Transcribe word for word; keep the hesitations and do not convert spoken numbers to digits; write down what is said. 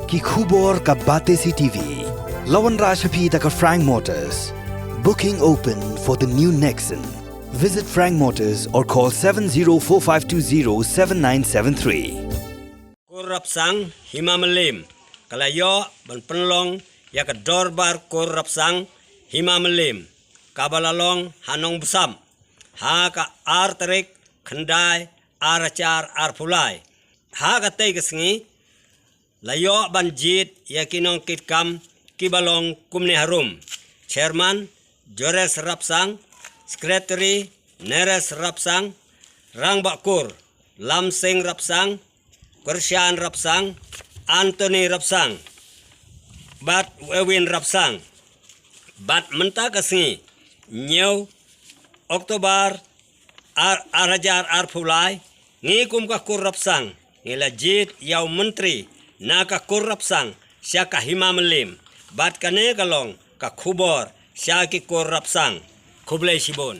Ki khubor ka Batesi TV la wanrah sha phi da ka Frank Motors. Booking open for the new Nexon. Visit Frank Motors or call seven zero four five two zero seven nine seven three. Kur Rapsang Hima Mylliem ka la ïoh ban pynlong ïa ka dorbar Kur Rapsang Hima Mylliem kaba la long ha Nongbsap ha ka ar tarik Khyndai ar hajar arphew lai. Ha katei ka sngi la ïoh ban jied ïa ki nongkitkam kiba long kumne harum: Chairman Jores Rapsang, Secretary Neres Rapsang, Rangbah Kur Lamsing Rapsang, Krishan Rapsang, Anthony Rapsang bad Ewin Rapsang. Bad mynta ka sngi, hynñiew October ar, ar hajar arphew lai, ngi kum ka Kur Rapsang ngi la jied ïa u Myntri na ka Kur Rapsang sha ka Hima Mylliem. Bad kane ka long ka khubor sha ki Kur Rapsang. Khublei shibun.